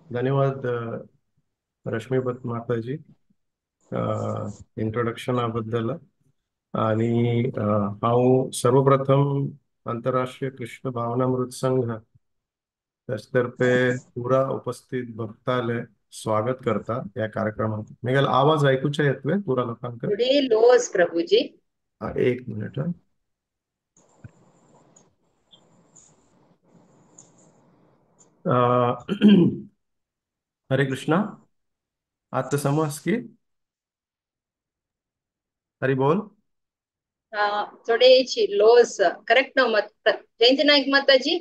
धन्यवाद रश्मी माताजी इंट्रोडक्शना बद्दल। आणि हांव सर्वप्रथम आंतरराष्ट्रीय कृष्ण भावनामृत संघ तर्फे पुरा उपस्थित भक्ताले स्वागत करता या कार्यक्रमात। मेगेल आवाज ऐकूचे येतवे पुरा लोकांक? थोडी लोज प्रभुजी। एक मिनिट। हरे कृष्णा। आता समज की हरी बोल। थोडे लोज करेक्ट ना मत जयंती नाईक माताजी?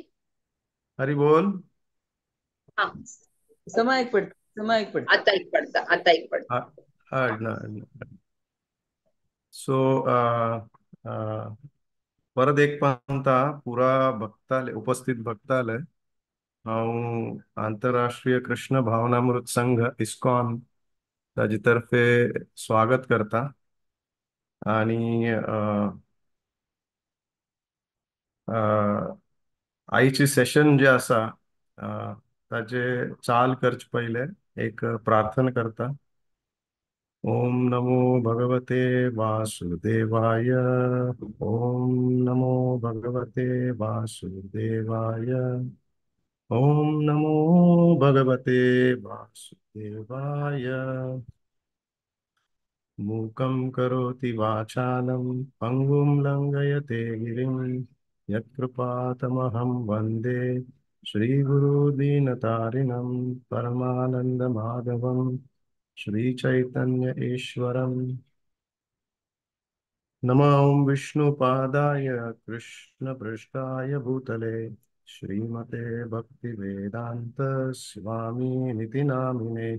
हरी बोल। हा समा एक पडता, समा एक पडता, आता एक पडता, आता एक पडता। सो परत एक पंता पुरा भक्ताले उपस्थित भक्ताले हांव आंतरराष्ट्रीय कृष्ण भावनामृत संघ इस्कॉन ताजे तर्फे स्वागत करता। आणि आयची सेशन जे आसा ताजे चाल करचे पयले एक प्रार्थना करता। ओम नमो भगवते वासुदेवाय, ओम नमो भगवते वासुदेवाय, ओम नमो भगवते वासुदेवाय। मूकं करोति वाचालं पंगुं लंघयते गिरिं यत्कृपातमहं वंदे श्रीगुरुदीनतारिणं परमानंदमाधवं श्रीचैतन्य ईश्वरं। नमो ॐ विष्णुपादाय कृष्णपृष्ठाय भूतले श्रीमते भक्तिवेदांत स्वामिनिति नामिने।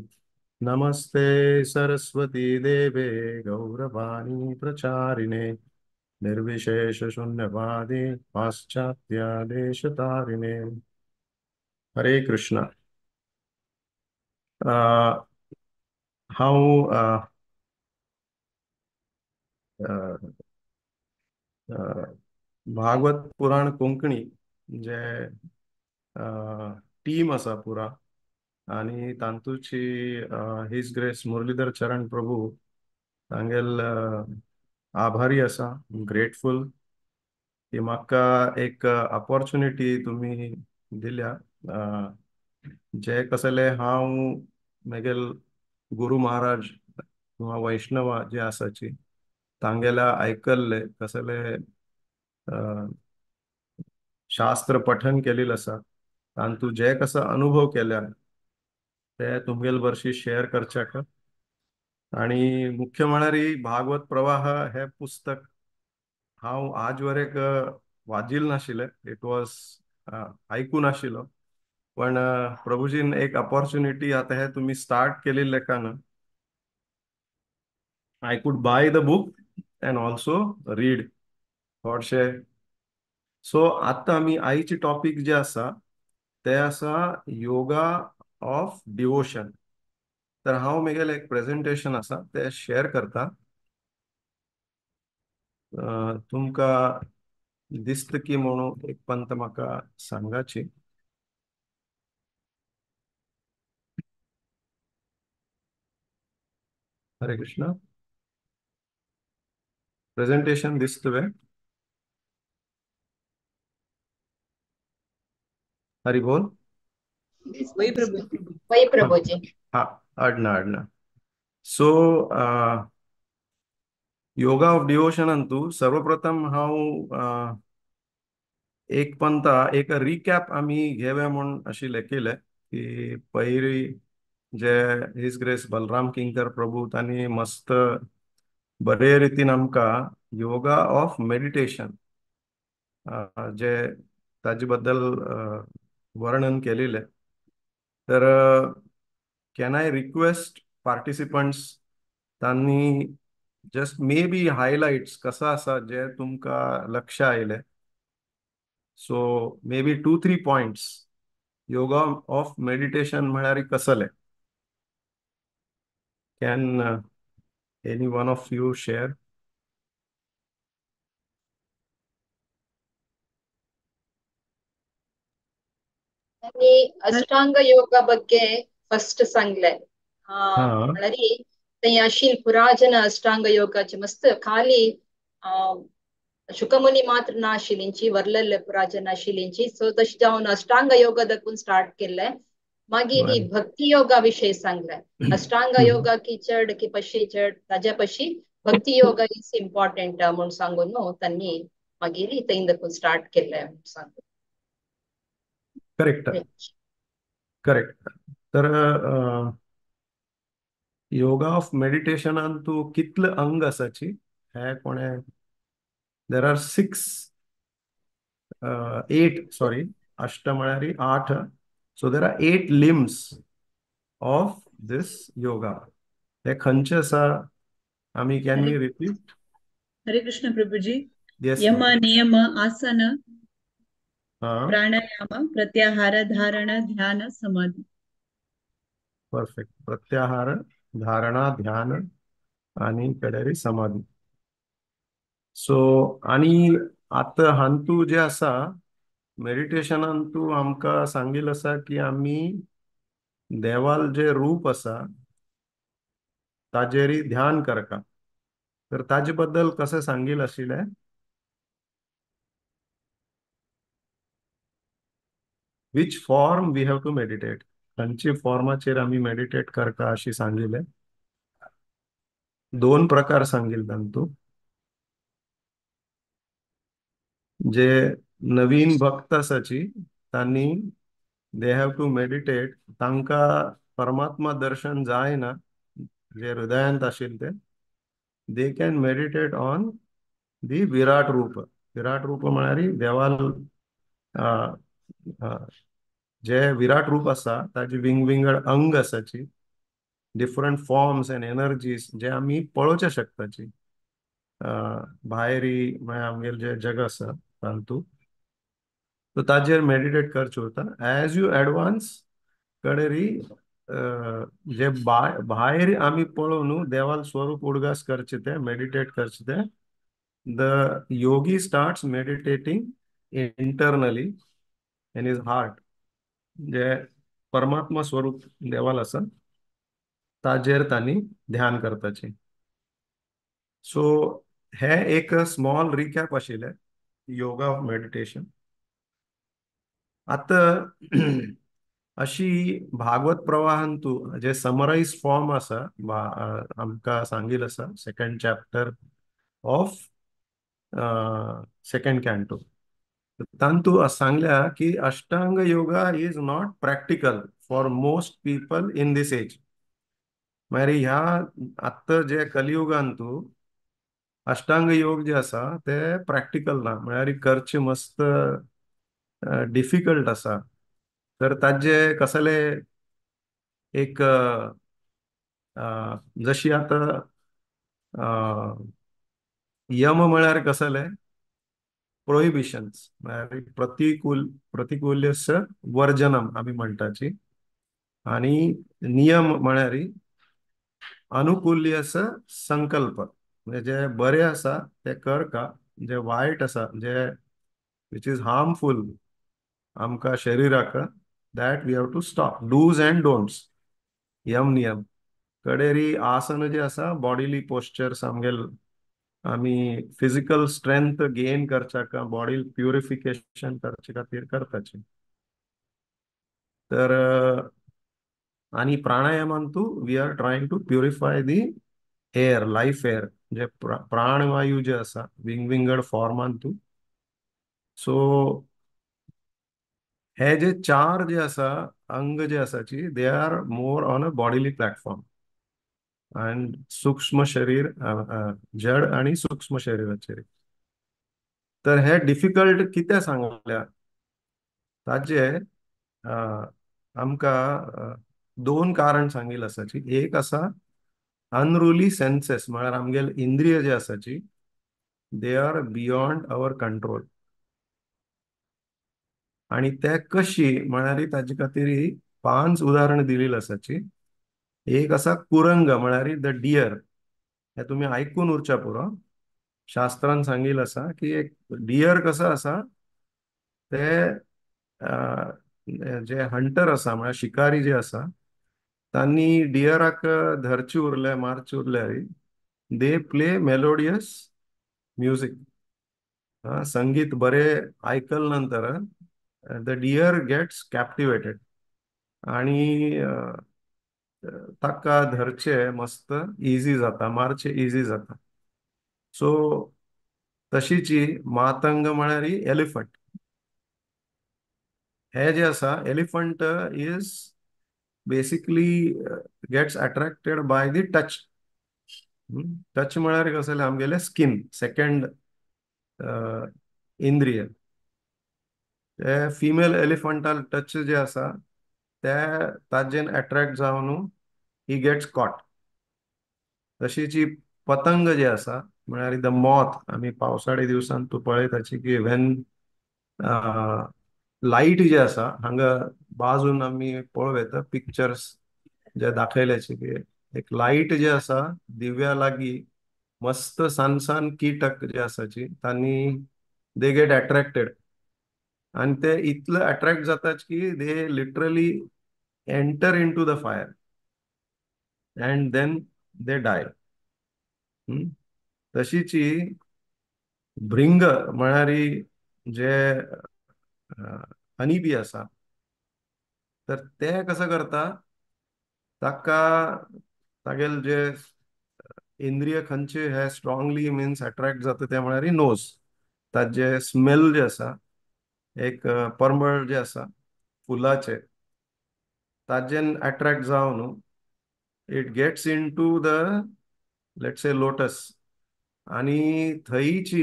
नमस्ते सरस्वती देवे गौरवाणी प्रचारिणे निर्विशेष शून्यवादी पाश्चात्य देशतारिणे। हरे कृष्णा। हांव भागवत पुराण कोंकणी जे टीम आसा पुरा आनी तांतूची his grace Muralidhar चरण प्रभू तांगेल आभारी आसा, ग्रेटफूल की म्हाका एक ऑपॉर्च्युनिटी तुमी दिल्या जे कसले हांव म्हगेल गुरु महाराज किंवा वैष्णवा जे आसाची तांगेल्या आयकल्ले कसले शास्त्र पठन केलेलं आसा तांतू जे कसो अनुभव केल्या ते तुमगेल बरशी शेअर करच्याक। आणि मुख्य म्हळ्यार भागवत प्रवाह हे पुस्तक हांव आज वरेक वाजील नाशिल्लें, it was आयकूं नाशिल्लो, पण प्रभुजीन एक ऑपॉर्च्युनिटी आतां हे तुमी स्टार्ट केल्ले लेखान I could buy the book and also read थोडशे। सो आतां आमी आयची टॉपीक जे आसा ते आसा योगा ऑफ डिवोशन। तर हांव म्हगेलें एक प्रेजेंटेशन आसा ते शेअर करता, तुमकां दिसता की म्हणून एक पंत म्हाका सांगाची। हरे कृष्णा। प्रेजेंटेशन दिसता वे? हरी बोल। वही प्रभु, वही प्रभु जी। हाँ, अडना अडना। सो योगा ऑफ डिवोशन अंतु सर्वप्रथम हांव एक पंता एक रिकॅप आमी घेवया म्हूण अशी लेखिल्लें की पयली जे his grace Balram किंकर प्रभू तांणी मस्त बरे रितीन आमकां योगा ऑफ मेडिटेशन जे ताजे बद्दल वर्णन केलेलें। तर can I request participants तांणी जस्ट मे बी हायलायट्स कसो आसा जे तुमकां लक्ष आयलें, so maybe 2-3 points yoga of meditation म्हळ्यार कसलें, can any one of you share? आणि अष्टांग योगा ಬಗ್ಗೆ फर्स्ट सांगले. म्हळ्यार थंय आशिल्ली पुराजन अष्टांग योगाची मस्त खाली शुकमुनी मात्र ना आशिल्लींची वर्लले पुराजन आशिल्लींची. सो तशें जावन अष्टांग योगा दाखून स्टार्ट केल्ले. मागीर भक्ती योगा विशय सांगले. अष्टांग योगा की चड की पशी चड ताज्या पशी भक्ती योगा is important म्हूण सांगून न्हू तांणी मागीर थंय दाखून स्टार्ट केल्ले म्हूण सांगून. Correct correct. तर योगा ऑफ मेडिटेशनान तूं कितले अंग आसाची हे कोणे there are 6 8 sorry अष्ट म्हळ्यार 8. So there are 8 limbs of this yoga. हे खंयचे आसा आमी can we repeat? Hare Krishna Prabhuji. Yes. Yama नियम आसन प्राणायाम प्रत्याहार धारणा ध्यान समाधी. परफेक्ट. प्रत्याहार धारणा ध्यान आणि कडेरी समाधी. सो आणि आतां हांतू जे आसा मेडिटेशनान तूं आमकां सांगील आसा की आमी देवाल जे रूप आसा ताजेरी ध्यान करका. तर ताजे बद्दल कशें सांगील आशिल्लें? Which form we have to meditate, खंयची फॉर्माचेर आमी मेडिटेट करता अशी सांगिल्लें. दोन प्रकार सांगील तांतू. जे नवीन भक्त आसाची तांणी they have to meditate, तांकां परमात्मा दर्शन जायना जे हृदयांत आशिल्ले ते they can meditate on the Virat रूप. विराट रूप म्हळ्यार देवाल जे विराट रूप आसा ताजे विंगविंगड अंग आसाची, डिफरंट फॉर्म्स एंड एनर्जीज जे आमी पळोवचे शकताची भायरी म्हळ्यार आमगेले जे जग आसा तांतू. सो ताजेर मेडिटेट करचें उरता. एज you advance कडेरी जे भायर आमी पळोवन न्हू देवाल स्वरूप उडगास करचे ते मेडिटेट करचे ते the yogi starts meditating internally in his heart. जे परमात्मा स्वरूप देवाल आसा ताजेर तांणी ध्यान करताचे. सो हे एक स्मॉल रिकॅप आशिल्लें योगा ऑफ मेडिटेशन. आतां अशी भागवत प्रवाहान तूं जे समरायज फॉर्म आसा आमकां सांगील आसा second chapter of second canto. तांतू सांगल्या की Ashtanga yoga is not practical for most people in this age. म्हळ्यार ह्या आत्तां जे कलियुगान तूं अष्टांग योग जे आसा ते प्रॅक्टिकल ना, म्हळ्यार करचे मस्त डिफिकल्ट आसा. तर ताजे कसले एक जशी आतां यम म्हळ्यार कसले प्रोहिबिशन्स म्हळ्यार प्रतिकूल्यस्य वर्जनम आमी म्हणटाची, आनी नियम म्हळ्यार अनुकूल्यस्य संकल्प, म्हणजे जे बरे आसा ते कर का, जे वायट आसा जे which is harmful आमकां शरिराक that we have to stop. Dos and don'ts, Yama नियम. कडेरी आसन जे आसा बॉडीली पोस्चर्स आमगेल आमी फिजिकल स्ट्रेंथ गेन करच्याक बॉडी प्युरिफिकेशन करचे खातीर करताची. तर आनी प्राणायामान तूं we are trying to purify the air, life air, जे प्राणवायू जे आसा विंगविंगड फॉर्मान तूं. सो हे जे चार जे आसा अंग जे आसाची they are more on a bodily platform and सूक्ष्म शरीर जड आणि सूक्ष्म शरीराचेर. तर हे डिफिकल्ट कितें सांगल्या ताजे आमकां दोन कारण सांगील आसाची. एक आसा अनरुली सेन्सेस, म्हळ्यार आमगेले इंद्रिय जे आसाची they are beyond our control. आणि ते कशी म्हळ्यार ताजे खातीर 5 उदाहरण दिलेली आसाची. एक आसा कुरंग म्हळ्यार the dear, हे तुमी आयकून उरच्या पुरो. शास्त्रान सांगील आसा की एक डियर कसो आसा ते जे हंटर आसा म्हळ्यार शिकारी जे आसा तांणी डियराक धरचे उरले, मारचे उरल्यार they play melodious music. संगीत बरे आयकल नंतर the dear gets captivated आणि ताका धरचे मस्त इजी जाता, मारचे इजी जाता. सो तशीची मातंग म्हळ्यार एलिफंट. हे जे आसा elephant is basically gets attracted by the touch. Touch म्हळ्यार कसले आमगेले स्किन, सेकंड इंद्रिय. ते फिमेल एलिफंटाल टच जे आसा ते ताजेन अट्रॅक्ट जावन he gets caught. तशीची पतंग जे आसा म्हळ्यार the moth, आमी पावसाळी दिवसान तूं पळयताची की when light जे आसा हांगा बाजून आमी पळोवं येता पिक्चर्स जे दाखयल्याचे की एक लायट जे आसा दिव्या लागीं मस्त सान सान कीटक जे आसाची तांणी they get attracted आनी ते इतले अट्रॅक्ट जातात की they literally enter into the fire and then they die. तशीची भृंग म्हळ्यार जे हनी बी आसा तर ते कसं करता, ताका तागेल जे इंद्रिय खंयचे हे स्ट्रांगली मिन्स अट्रॅक्ट जाता ते म्हळ्यार नोज. ताजे स्मेल जे आसा, एक परमळ जे आसा फुलाचे, ताजेन अट्रॅक्ट जावन it gets into the let's say lotus आनी थंयची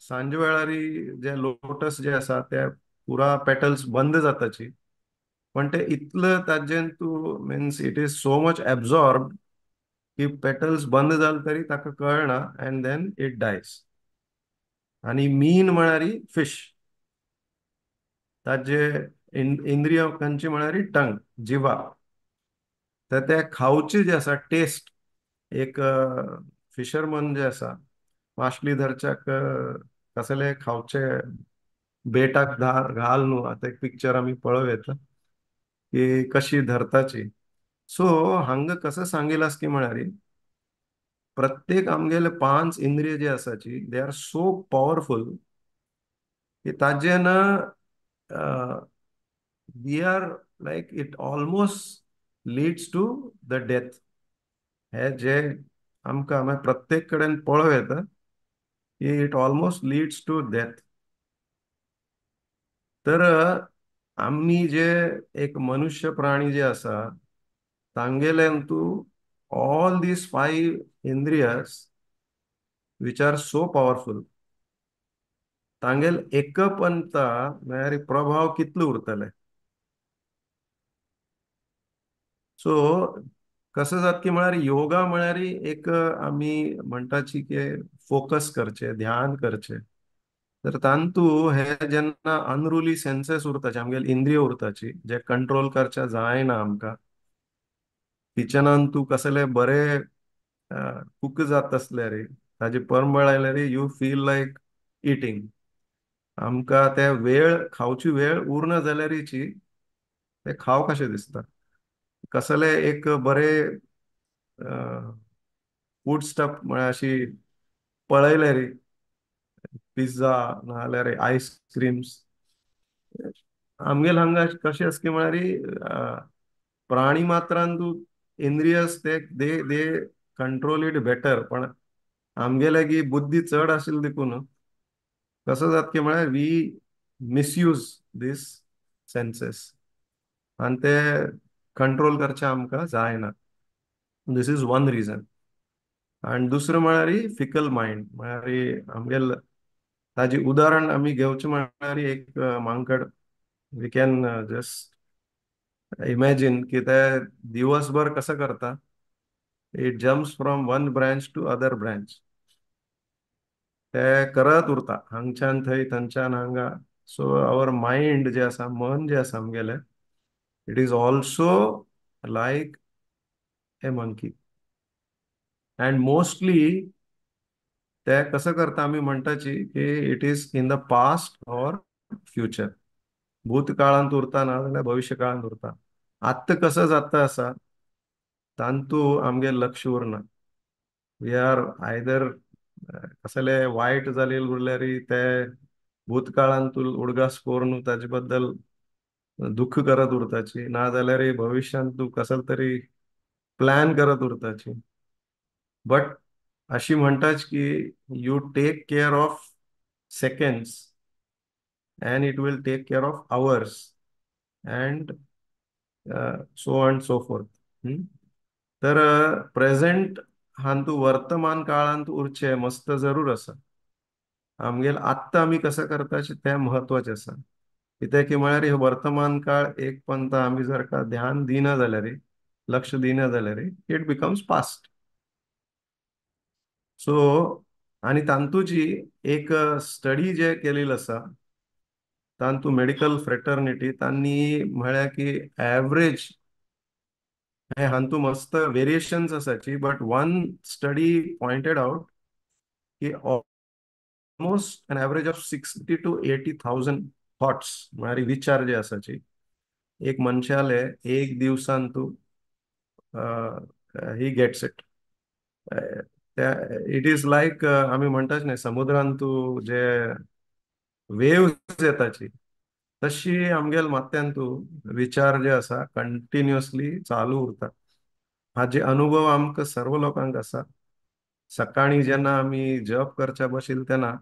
सांजे वेळारी जे लोटस जे आसा ते पुरा पेटल्स बंद जाताची, पण ते इतले ताजेन तूं means it is so much absorb की पेटल्स बंद जाले तरी ताका कळना अँड then it dies. आनी मीन म्हळ्यार फिश, ताजे इंद्रिय खंयची म्हळ्यार टंग, जिवा. तर ते खावचे जे आसा टेस्ट, एक फिशरमन जे आसा मासली धरच्याक कसले खावचे बेटाक घाल न्हू, आतां एक पिक्चर आमी पळोवं येता की कशी धरताची. सो हांगा कसं सांगिलास की म्हळ्यार प्रत्येक आमगेले पांच इंद्रिय जे आसाची they are so powerful की Tajen we are like it almost leads to the death. हे जे आमकां मागीर प्रत्येक कडेन पळोवं येता की it almost leads to death. तर आमी जे एक मनुष्य प्राणी जे आसा तांगेले तूं all these five इंद्रियस which are so powerful तांगेल एकपंता म्हळ्यार प्रभाव कितलो उरतले. सो कसं जात की म्हळ्यार योगा म्हळ्यार एक आमी म्हणटाची की फोकस करचे, ध्यान करचे. तर तांतू हे जेन्ना अनरुली सेन्सेस उरताचे, आमगेले इंद्रिय उरताची जे कंट्रोल करचे जायना आमकां, किचनान तूं कसले बरे कुक जात आसल्यार रे ताजी परमळ आयल्यार you feel like eating. आमकां ते वेळ खावची वेळ उरना जाल्यारीची ते खाव कशें दिसता. कसले एक बरे फूड स्टफ म्हळ्यार अशी पळयले रे पिझ्झा नाजाल्यार आयस्क्रीम्स. आमगेले हांगा कशें आसा की म्हळ्यार प्राणी मात्रान तूं इंद्रियस ते they they control it better, पण आमगेले की बुद्धी चड आशिल्ली देखून कसं जात की म्हळ्यार we misuse these senses आनी ते कंट्रोल करचे आमकां जायना. This is one reason. आनी दुसरें म्हळ्यार फिकल मायंड, म्हळ्यार आमगेल ताजी उदाहरण आमी घेवचें म्हळ्यार एक मांकड, we can just imagine की ते दिवसभर कसं करता, it jumps from one branch to other branch, ते करत उरता हांगच्यान थंय थंयच्यान हांगा. सो our mind जे आसा, मन जे आसा आमगेलें, it is also like a monkey. And mostly ते कसं करता आमी म्हणटाची की it is in the past or future, भूतकाळांत उरता ना जाल्यार भविश्य काळांत उरता. आत्तां कसो जाता आसा तांतू आमगे लक्ष उरना. We are either कसले वायट जालेले उरल्यार ते भूतकाळांत उडगास करून ताजे बद्दल दुःख करत उरताची, ना जाल्यार भविष्यांत तूं कसल तरी प्लॅन करत उरताची. बट अशी म्हणटाच की you take care of seconds and it will take care of hours and so and so forth. तर प्रेझेंट हांतू वर्तमान काळांत उरचें मस्त जरूर आसा. आमगेल आत्तां आमी कसं करताचे तें म्हत्वाचें आसा. कित्याक की म्हळ्यार हे वर्तमान काळ एक पंत आमी जर का ध्यान दिना जाल्यार, लक्ष दिना जाल्यार it becomes past. सो आनी तांतूची एक स्टडी जे केलेली आसा तांतू मेडिकल फ्रेटर्निटी तांणी म्हळ्यार की एवरेज हे हांतू मस्त वेरिएशन्स आसाची, but one study pointed out की almost an average of 60 to 80,000 thoughts म्हळ्यार विचार जे आसाची एक मनशाले एक दिवसान तूं he gets it. It is like आमी म्हणटाच न्ही समुद्रांत तूं जे वेव्स येताची तशी आमगेल माथ्यान तूं विचार जे आसा कंटिन्युअसली चालू उरता. हाजे अनुभव आमकां सर्व लोकांक आसा. सकाळी जेन्ना आमी जप करच्या बशील तेन्ना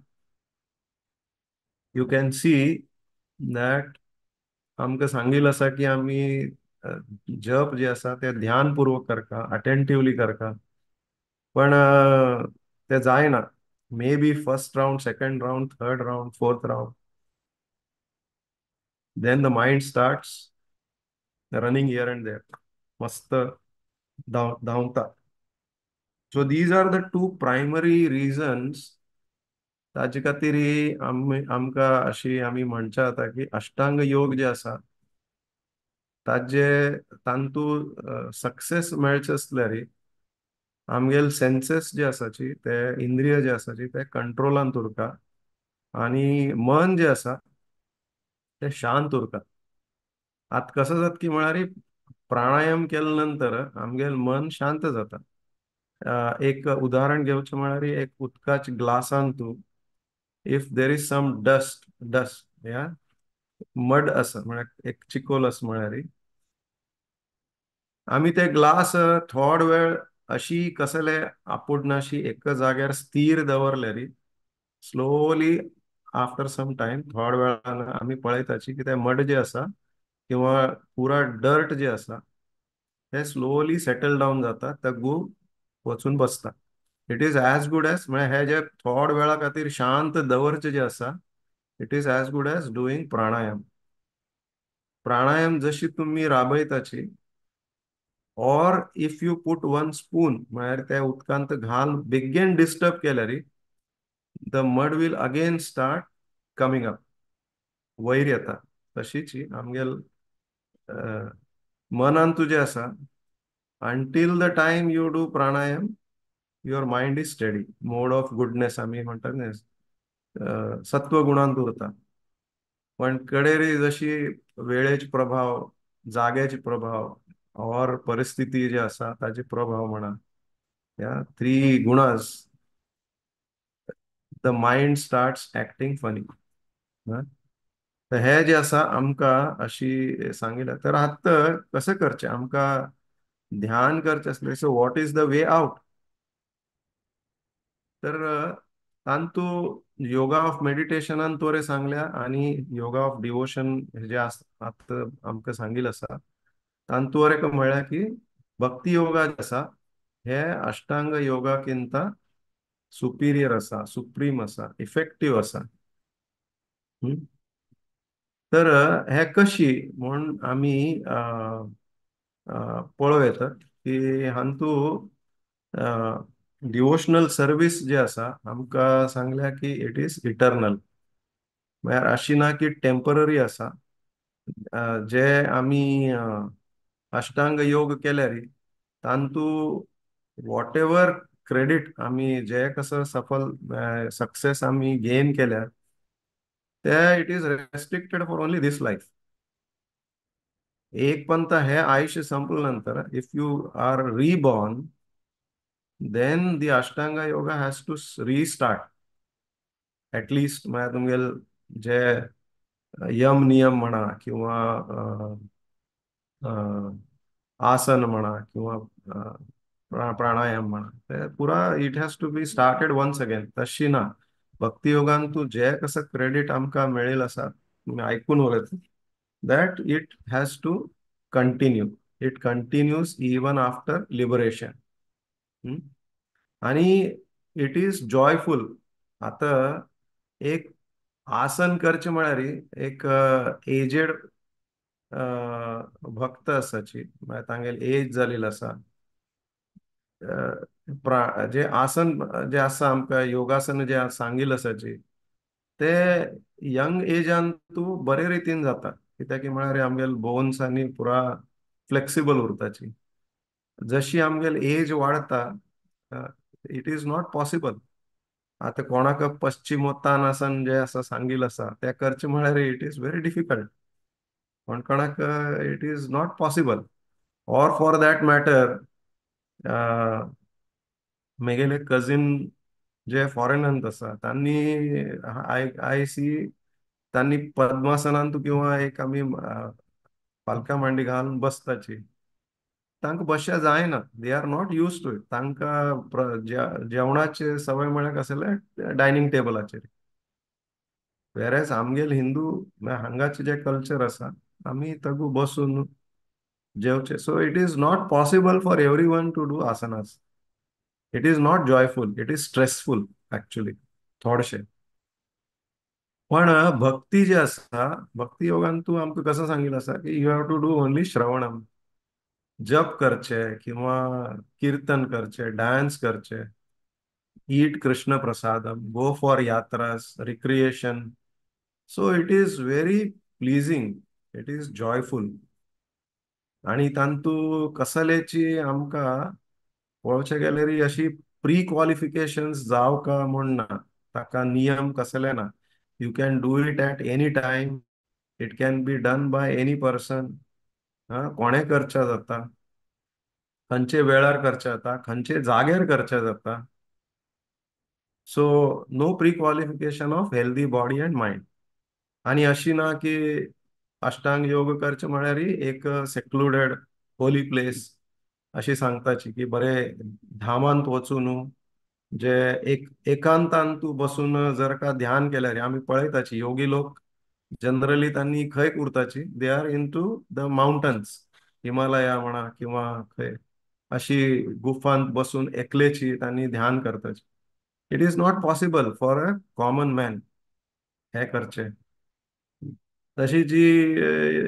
you can see that आमकां सांगील आसा की आमी जप जे आसा ते ध्यानपूर्वक करका, अटेंटिवली करका, पण ते जायना. May be first round, second round, third round, fourth round, then the mind starts running here and there, मस्त धांवता. So these are the two primary reasons ताजे खातीर आमी आमकां अशी आमी म्हणचे जाता की अष्टांग योग जे आसा ताजे तांतू सक्सेस मेळचे आसल्यार आमगेल सेन्सेस जे आसाची ते इंद्रिय जे आसाची ते कंट्रोलांत उरता आनी मन जे आसा ते शांत उरता. आतां कसो जाता की म्हळ्यार प्राणायाम केले नंतर आमगेल मन शांत जाता. एक उदाहरण घेवचें म्हळ्यार एक उदकाच्या ग्लासान तूं if there is some dust या मड आसा म्हळ्यार एक चिकोल आसा म्हळ्यार आमी ते ग्लास थोड वेळ अशी कसले आपुडनाशी एका जाग्यार स्थीर दवरल्यार स्लोली आफ्टर सम टायम थोड वेळान आमी पळयताची की ते मड जे आसा किंवा पुरा डर्ट जे आसा ते स्लोली सेटल डावन जाता, तग्गू वचून बसता. It is as good as म्हळ्यार हे जे थोड वेळा खातीर शांत दवरचें जे आसा it is as good as doing pranayama. Pranayama जशी तुमी राबयताची or if you put one spoon म्हळ्यार त्या उदकांत घाल बेगीन डिस्टर्ब केल्यार the mud will again start coming up, वयर येता. तशीच आमगेल मनान तुजें आसा until the time you do pranayama your mind is steady, mode of goodness आमी म्हणटात न्ही, सत्वगुणांत उरता. पण कडेरी जशी वेळेचे प्रभाव, जाग्याचे प्रभाव और परिस्थिती जे आसा ताजे प्रभाव म्हणा, ह्या three gunas the mind starts acting funny. तर हे जे आसा आमकां अशी सांगिल्लें. तर आतां कशें करचें, आमकां ध्यान करचें आसलें, so what is the way out? तर तांतू योगा ऑफ मेडिटेशनान तोरे सांगल्या आनी योगा ऑफ डिवोशन जे आतां आमकां सांगिल्लें आसा तांतू एक म्हळ्यार की भक्ती योगा जे आसा हे अष्टांग योगा किंता सुपिरियर आसा, सुप्रीम आसा, इफेक्टीव आसा. तर हे कशी म्हूण आमी पळोवं येता की हांतू डिवोशनल सर्वीस जे आसा आमकां सांगल्या की it is eternal, म्हळ्यार अशी ना की टेम्पररी आसा. जे आमी अष्टांग योग केल्यार तांतू what ever credit आमी जे कसं सफल सक्सेस आमी गेन केल्यार ते it is restricted for only this life. एक पंथ हे आयुष्य संपल्यानंतर if you are reborn then the Ashtanga yoga has to restart. At least म्हळ्यार तुमगेल जे यम नियम म्हणा किंवा आसन म्हणा किंवा प्राणायाम म्हणा, ते पुरा it has to be started once again. तशी ना भक्ती योगान तू जे कसं क्रेडिट आमकां मेळिल आसा, तुमी आयकून उरत that it has to continue, it continues even after liberation. आणि it is joyful. आतां एक आसन करचें म्हळ्यार एक एजेड भक्त आसाची, म्हळ्यार तांगेली एज जाल्ली आसा, जे आसन जे आसा आमकां योगासन जे सांगिल्लें आसाची ते यंग एजान तूं बरे रितीन जाता. कित्याक म्हळ्यार आमगेले बोन्स आनी पुरा फ्लेक्सिबल उरताची. जशी आमगेली as वाडता it is not possible. आतां कोणाक पश्चिमोत्तानासन जे आसा सांगिल्लें आसा तें करचें म्हळ्यार it is very difficult. कोण कोणाक it is not possible. Or for that matter मेगेले कजीन जे फॉरेनांत आसा तांणी आय आय सी तांणी पद्मासनांत किंवा एक आमी पालका मांडी घालून बसताची, तांकां बसच्या जायना. They are not used to it. तांकां जेवणाचे सवय म्हळ्यार कसले डायनींग टेबलाचेर. वेरेज आमगेले हिंदू हांगाचे जे कल्चर आसा आमी तगू बसून जेवचे. So it is not possible for every one to do asanas. It is not joyful, it is stressful actually थोडशे. पण भक्ती जी आसा भक्ती योगान तूं आमकां कसं सांगिल्लें आसा की you have to do only श्रवणम, जप करचे किंवा कीर्तन करचे, डान्स करचे, eat Krishna prasadam, go for yatras, recreation. So it is very pleasing, it is joyful. आणि तांतू कसलेची आमकां पळोवचें गेल्यार अशी प्री क्वॉलिफिकेशन्स जावं का म्हूण ना, ताका नियम कसले ना. You can do it at any time, it can be done by any person. कोणें करचें जाता, खंयचे वेळार करचें जाता, खंयचे जाग्यार करचें जाता. So no pre qualification of healthy body and mind. आनी अशी ना की अष्टांग योग करचें म्हळ्यार एक सेक्लुडेड होली प्लेस अशी सांगताची की बरे धामांत वचून न्हू जे एक एकांतान तूं बसून जर का ध्यान केल्यार आमी पळयताची योगी लोक जनरली तांणी खंय उरताची, they are into the mountains, Himalaya म्हणा किंवा खंय अशी गुफांत बसून एकलेची तांणी ध्यान करताची. It is not possible for a common man हे करचें. तशी जी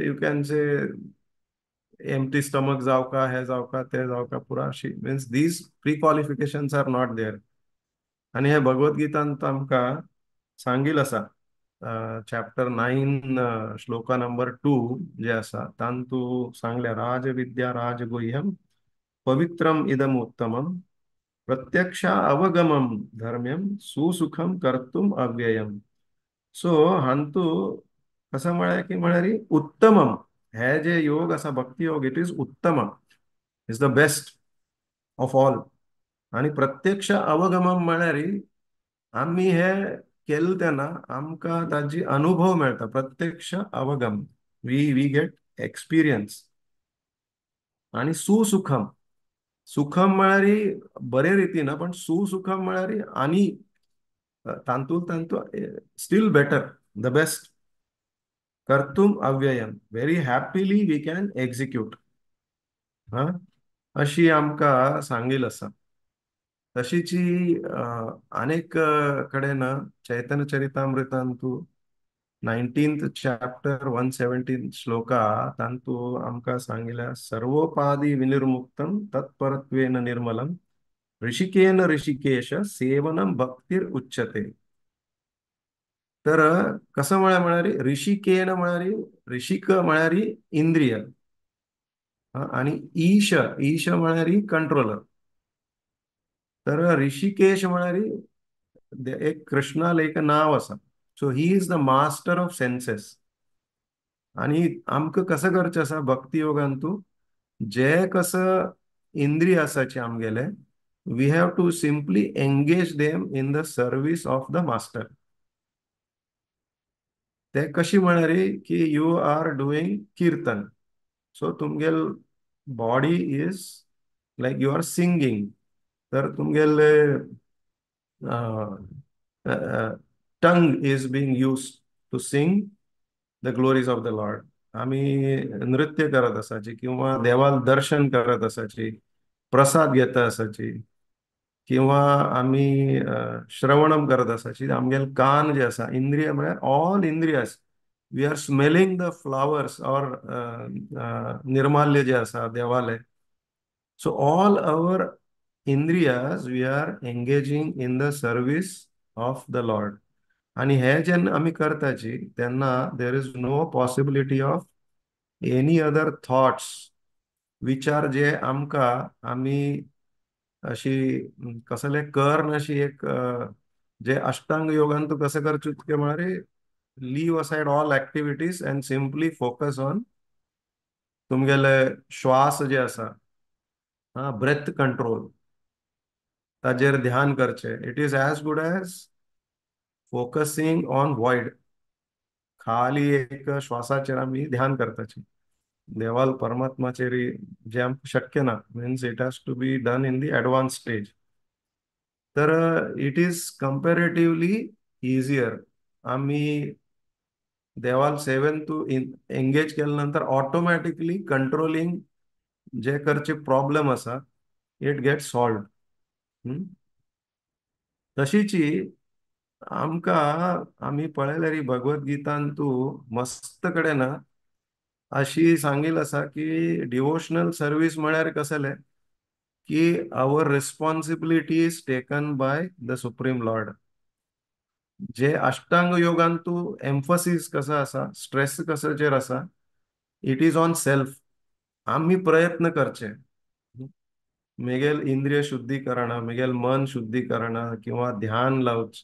you can say empty stomach जावका, हे जावका, ते जावका, पुरा अशी means these pre qualifications are not there. आनी हे भगवद्गीतांत आमकां सांगिल्लें आसा चॅप्टर 9 श्लोका नंबर 2 जे आसा तांतू सांगल्या राजविद्या राजगुह्यम पवित्रम इदम उत्तमम प्रत्यक्ष अवगमम धर्म्यम सुसुखम कर्तुम अव्ययम. सो हांतू कसं म्हळ्यार की म्हळ्यार उत्तमम हे जे योग आसा भक्ती योग it is Uttam, is the best of all. आनी प्रत्यक्ष अवगमम म्हळ्यार आमी हे केलें तेन्ना आमकां ताजी अनुभव मेळटा. प्रत्यक्ष अवगम, we we get experience. आनी सुसुखम, सुखम म्हळ्यार बरे रितीन पण सुसुखम म्हळ्यार आनी तांतूत तांतू स्टील बेटर, the best. कर्तुम अव्ययम, very happily we can execute. हा अशी आमकां सांगिल्लें आसा. तशीची अनेक कडेन चैतन्य चरितामृतांतू 19th chapter 117 shloka तांतू आमकां सांगिल्लें सर्वोपाधि विनिर्मुक्तम तत्परत्वेन निर्मलम ऋषिकेन ऋषिकेश सेवनम भक्तिर उच्यते. तर कसं म्हळ्यार म्हळ्यार ऋषिकेन म्हळ्यार ऋषिक म्हळ्यार इंद्रिय आणि ईश, ईश म्हळ्यार कंट्रोलर. तर ऋषिकेश म्हळ्यार एक कृष्णाल एक नाव आसा. So he is the master of senses. आनी आमकां कसं करचें आसा भक्ती योगान तूं जे कसं इंद्रिय आसाचे आमगेले, we have to simply engage them in the service of the master. ते कशी म्हळ्यार की you are doing kirtan, so तुमगेल body is like you are singing, तर तुमगेले tongue is being use to sing the glories of the lord. आमी नृत्य करत आसाची किंवा देवाल दर्शन करत आसाची, प्रसाद घेता आसाची, किंवा आमी श्रवणम करत आसाची, आमगेल कान जे आसा, इंद्रिय म्हळ्यार all इंद्रियास, we are smelling the flowers or निर्माल्य जे आसा देवाले. So all our इंद्रियास we are engaging in the service of the lord. आनी हे जेन्ना आमी करताची तेन्ना there is no possibility of any other thoughts, विचार जे आमकां आमी अशी कसले कर्ण अशी एक जे अष्टांग योगान तूं कसं करचें तुगे म्हळ्यार leave aside all activities and simply focus on तुमगेले श्वास जे आसा, ब्रेथ कंट्रोल, ताजेर ध्यान करचें. It is as good as focusing on void. खाली एक श्वासाचेर आमी ध्यान करताची, देवाल परमात्माचेर जे आमकां शक्य ना, means it has to be done in the advance stage. तर it is comparatively easier. आमी देवाल सेवेन तूं एंगेज केले नंतर ऑटोमॅटिकली कंट्रोलिंग जे करचे प्रॉब्लम आसा it get solved. तशीची आमकां आमी पळयल्यार भगवद गीतान तूं मस्त कडेन ना अशी सांगील आसा की डिवोशनल सर्वीस म्हळ्यार कसलें की our responsibility is taken by the supreme lord. जे अष्टांग योगान तूं एम्फसीस कसो आसा, स्ट्रेस कसोचेर आसा, it is on self. आमी प्रयत्न करचे, मेगेल इंद्रिय शुद्धीकरण, मेगेल मन शुद्धीकरण किंवा ध्यान लावच,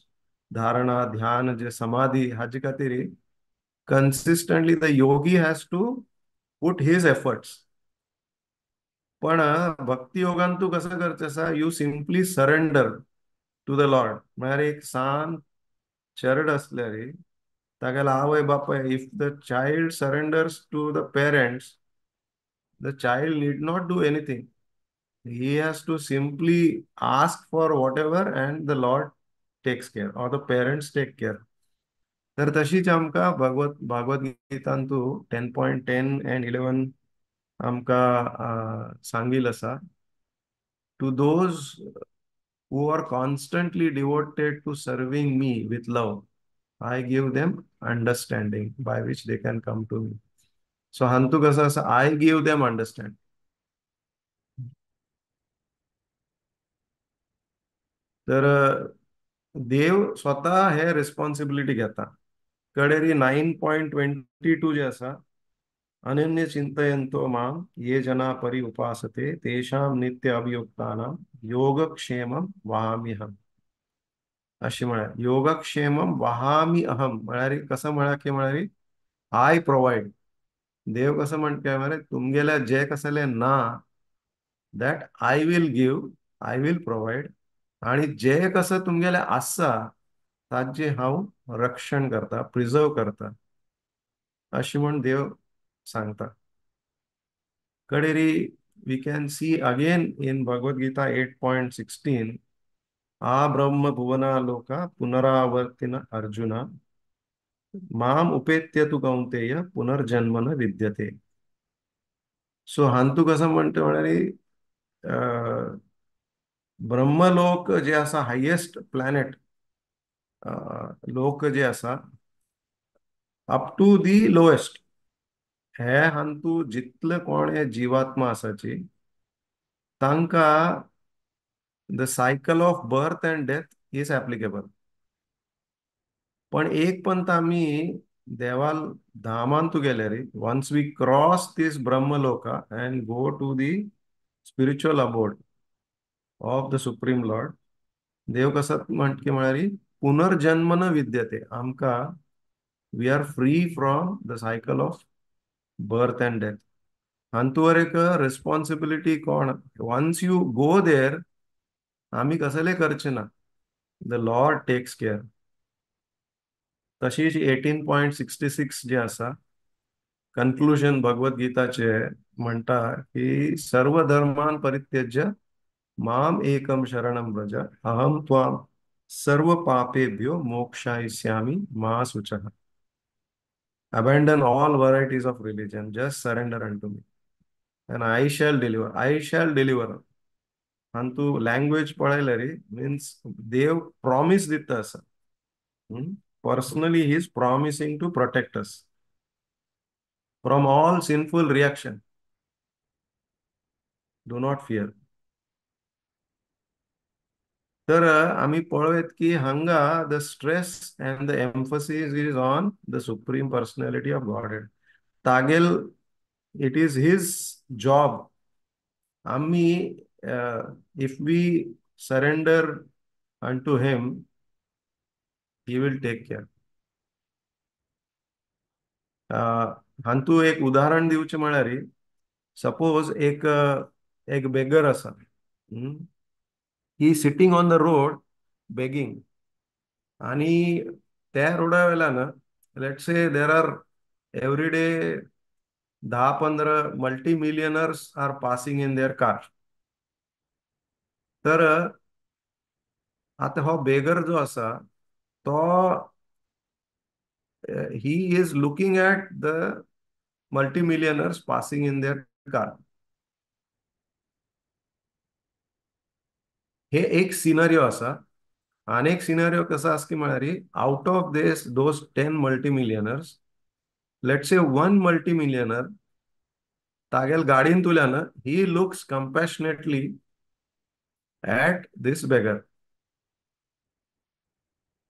धारणा, ध्यान जे समाधी, हाजे खातीर consistently the yogi has to put his efforts. पण भक्ती योगान तूं कसं करचें आसा, you simply surrender to the lord. म्हळ्यार एक सान चेरड आसल्यार तागेलो आवय बापाय, if the child surrenders to the parents, the child need not do anything. He has to simply ask for whatever and the lord takes care or the parents take care. तर तशीच आमकां भागवत गीतांतू 10.10 and 11 आमकां सांगील आसा, to those who are constantly devoted to serving me with love, I give them understanding by which they can come to me. So हांतू कसं आसा, I give them understand. तर देव स्वता हे रिस्पॉन्सिबिलिटी घेता. कडेरी 9.22 जे आसा, अनन्य चिंतयंतो माम ये जना परि उपासते तेषां नित्य अभियुक्तानां योगक्षेमं वहामि अहम. अशी म्हळ्यार योगक्षेमं वहामि अहम म्हळ्यार कसं म्हळ्यार की म्हळ्यार I provide. देव कसं म्हणटा म्हळ्यार तुमगेल्या जे कसले ना that I will give, I will provide, आनी जे कसं तुमगेले आसा ताजें हांव रक्षण करता, प्रिजर्व करता, अशें म्हूण देव सांगता. कडेरी we can see again in Bhagavad Gita 8.16, आ ब्रह्म भुवना लोका पुनरावर्तिन अर्जुना माम उपेत्य तु कौंतेय पुनर्जन्म न विद्यते. सो हांतू कसं म्हणटा म्हळ्यार ब्रह्मलोक जे आसा हायेस्ट प्लॅनेट लोक जे आसा अप टू the lowest, हे हांतू जितले कोण हे जिवात्मा आसाची तांकां the cycle of birth and death is applicable. पण एक पंत आमी देवाल धामांतू गेले रे, once we cross this Brahmaloka and go to the spiritual abode of the supreme lord, देव कसं म्हणट की म्हळ्यार पुनर्जन्म न विद्यते, आमकां we are free from the cycle of birth and death. हांतूवर एक रिस्पॉन्सिबिलिटी कोण, वन्स you go there आमी कसले करचे ना, the Lord takes care. तशीच 18.66 जे आसा कन्क्लुजन भगवद गीताचे म्हणटा की सर्व धर्मान परित्यज्य माम एकम शरणम व्रज अहम त्वाम सर्व पापेभ्यो मोक्षायिष्यामि मा शुचः. Abandon all varieties of religion, just surrender unto me and I shall deliver. I shall deliver. हांतू language पळयल्यार means Dev promise दिता आसा. Personally he is promising to protect us from all sinful reaction. Do not fear. तर आमी पळयत की हांगा the stress and the emphasis is on the supreme personality of Godhead. तागेल it is his job. आमी if we surrender unto him, he will take care. हांतू एक उदाहरण दिवचें म्हळ्यार सपोज एक एक बेगर आसा, he sitting on the road begging, आनी त्या रोडा वेल्यान let's say there are every day 10-15 multi millionaires are passing in their car. तर आतां हो बेगर जो आसा तो he is looking at the multi millionaires passing in their car. हे एक सिनारियो आसा. आनी एक सिनारियो कसो आसा की म्हळ्यार out of this those 10 multi millionaires, let's say one multi millionaire तागेल गाडीन तुल्यान he looks compassionately at this beggar.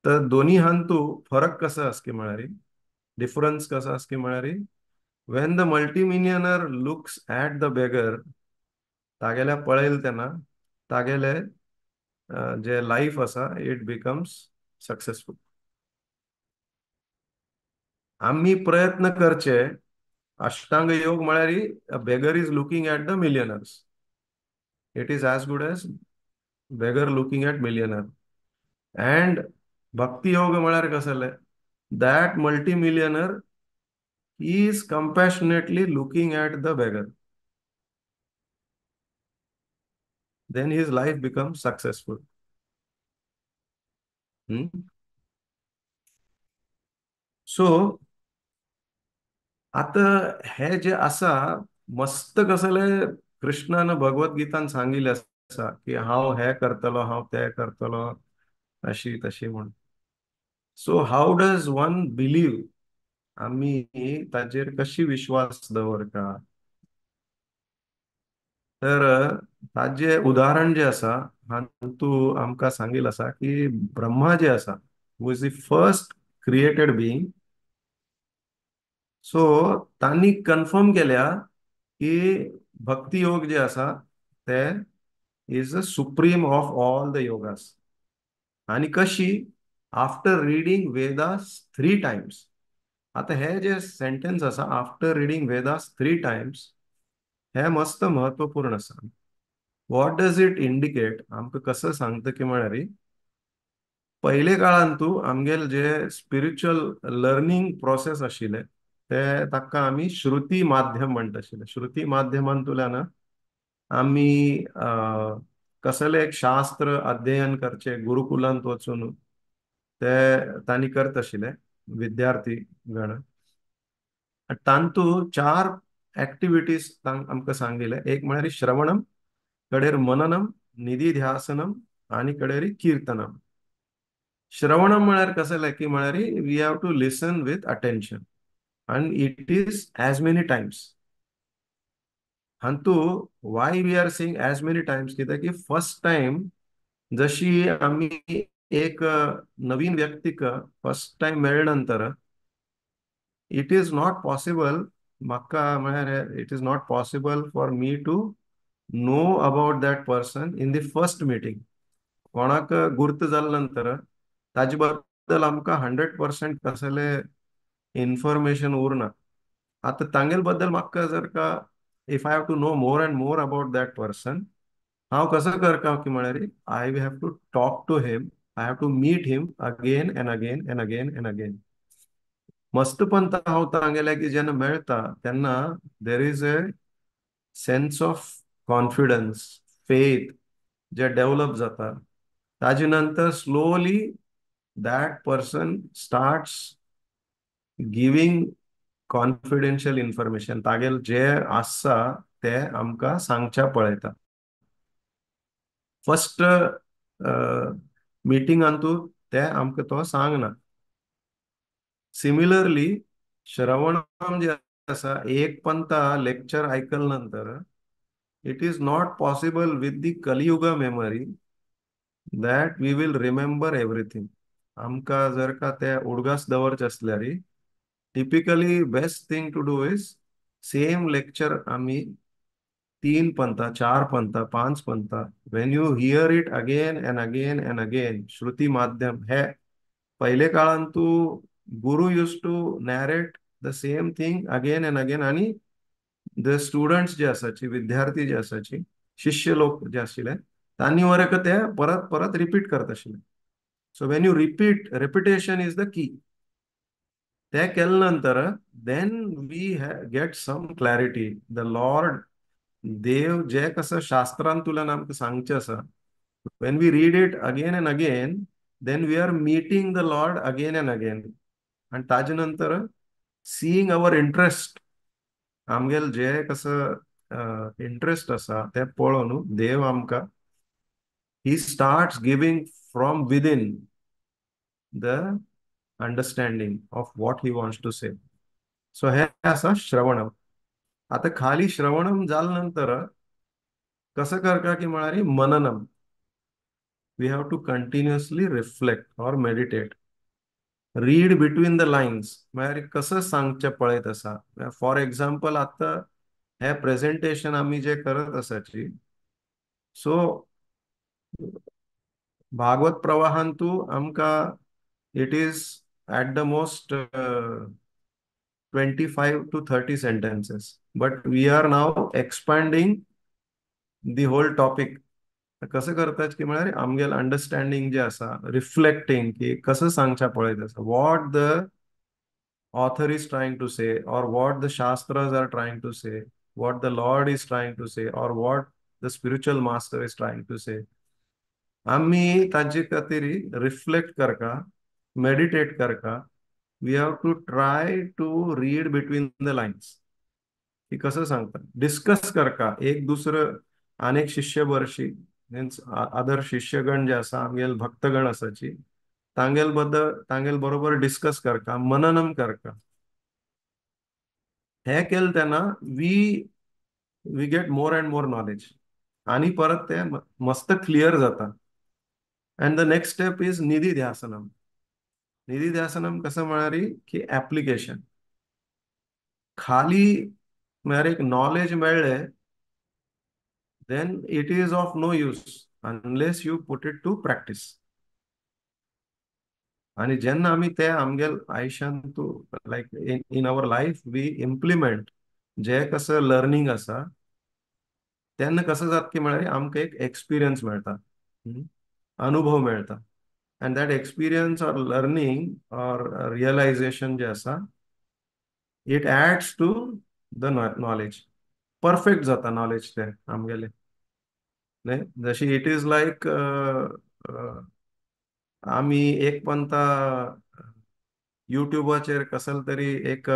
तर दोन्ही हांतू फरक कसो आसा की म्हळ्यार, डिफरन्स कसो आसा की म्हळ्यार, when the multi millionaire looks at the beggar, तागेल्या पळयल तेन्ना तागेले जे लायफ आसा it becomes successful. आमी प्रयत्न करचे अष्टांग योग म्हळ्यार beggar is looking at the millionaires, it is as good as beggar looking at millionaire. And भक्ती योग म्हळ्यार कसले, that multi millionaire is compassionately looking at the beggar, then his life becomes successful. So आता हे जे आसा मस्त कसले कृष्णान भगवद गीतान सांगिल्लें आसा की हांव हे करतलो, हांव ते करतलो, अशी तशी म्हूण. So how does one believe, आमी ताजेर कशी विश्वास दवरता? तर ताजे उदाहरण जे आसा हातूंत आमकां सांगिल्लें आसा की ब्रह्मा जे आसा who is the first created being, so तांणी कन्फर्म केल्या की भक्ती योग जे आसा ते is the supreme of all the yogas. आनी कशी, आफ्टर रिडींग वेदास 3 टायम्स. आतां हे जे सेंटेन्स आसा आफ्टर रिडींग वेदास 3 टायम्स हे मस्त महत्वपूर्ण आसा. What does it indicate, आमकां कसं सांगता की म्हळ्यार पयले काळांतू आमगेले जे स्पिरिच्युअल लर्निंग प्रोसेस आशिल्ले ते ताका आमी श्रुती माध्यम म्हणटा आशिल्ले. श्रुती माध्यमांतल्यान आमी कसले एक शास्त्र अध्ययन करचे गुरुकुलांत वचून ते तांणी करत आशिल्ले विद्यार्थी गण. तांतू 4 एक्टिविटीज आमकां सांगिल्ले. एक म्हळ्यार श्रवणम, कडेर मननम, निधिध्यासनम आनी कडेर कीर्तनम. श्रवणम म्हळ्यार कसलें की म्हळ्यार we have to listen with attention and it is as many times. हातूंत why we are saying as many times कित्याक की फर्स्ट टायम जशी आमी एक नवीन व्यक्तीक फर्स्ट टायम मेळ्ळे नंतर it is not possible म्हाका म्हळ्यार it is not possible for me to know about that person in the first meeting. कोणाक गुर्त जाले नंतर ताजे बद्दल आमकां 100% कसले इन्फॉर्मेशन उरना. आतां तांगेल बद्दल म्हाका जर का if I have to know more and more about that person, हांव कसो करता की म्हळ्यार I have to talk to him, I have to meet him again and again and again and again. मस्त पंत हांव तांगेल्या की जेन्ना मेळटा तेन्ना there is a sense of confidence, faith J develop जाता. ताजे नंतर slowly that person starts giving confidential information. तागेल जे आसा ते आमकां सांगच्या पळयता. फर्स्ट मिटिंगांतू ते आमकां तो सांगना. सिमिलरली श्रवणम जे आसा, एक पंता लेक्चर आयकल नंतर it is not possible with the Kaliyuga memory that we will remember everything. आमकां जर का ते उडगास दवरचे आसल्यार typically best thing to do is same lecture आमी 3 पंता, 4 पंता, 5 पंता, when you hear it again and again and again, श्रुती माध्यम हे पहिले काळांतू guru use to narrate the same thing again and again, आणि the students जे आसाची, विद्यार्थी जे आसाची, शिष्य लोक जे आशिल्ले तांणी वरक ते परत परत रिपीट करत आशिल्ले. So when you repeat, repetition is the key. ते केले नंतर then we get some clarity. The lord देव जे कसं शास्त्रांतुल्यान आमकां सांगचें आसा, when we read it again and again then we are meeting the lord again and again. आनी ताजे नंतर सीइंग our interest, आमगेल जे कसं इंट्रस्ट आसा ते पळोवन देव आमकां he starts giving from within the understanding of what he wants to say. So हे आसा श्रवणम. आतां खाली श्रवणम जाले नंतर कसं करता की म्हळ्यार मननम. We have to continuously reflect or meditate, read between the lines. म्हळ्यार कसं सांगचें पळयत आसा. फॉर एक्झाम्पल आतां हे प्रेझेंटेशन आमी जे करत आसाची, सो भागवत प्रवाहांतू आमकां it is at the most 25 to 30 sentences, but we are now expanding the whole topic. कसं करतात की म्हळ्यार आमगेल अंडरस्टँडींग जे आसा, रिफ्लेक्टिंग की कसं सांगच्या पळयत आसा, what the author is trying to say or what the shastras are trying to say, what the lord is trying to say or what the spiritual master is trying to say. आमी ताजे खातीर reflect करका, meditate करका. We have to try to read between the lines. की कसं सांगता, discuss करका एक दुसरं अनेक शिष्य बरशी, मीन्स अदर शिष्यगण जे आसा, आमगेल भक्तगण आसाची, तांगेल बद्दल तांगेल बरोबर डिस्कस करका, मननम करका. हे केलं तेन्ना we get more and more knowledge आणि परत ते मस्त क्लियर जाता. And the next step is निधिध्यासनम. निधिध्यासनम कसं म्हळ्यार की ऍप्लिकेशन. खाली म्हळ्यार एक नॉलेज मेळ्ळें then it is of no use unless you put it to practice. आणि जेन्ना आमी ते आमगेल आयुष्यांत like in our life we implement जे कसं लर्निंग आसा, तेन्ना कसं जाता की म्हळ्यार आमकां एक एक्सपिरियन्स मेळटा, अनुभव मेळटा. And that experience or learning or realization जे आसा, it adds to the knowledge. Perfect जाता नॉलेज ते आमगेले. न्ही, जशी it is like आमी एक पंता युट्यूबाचेर कसल तरी एक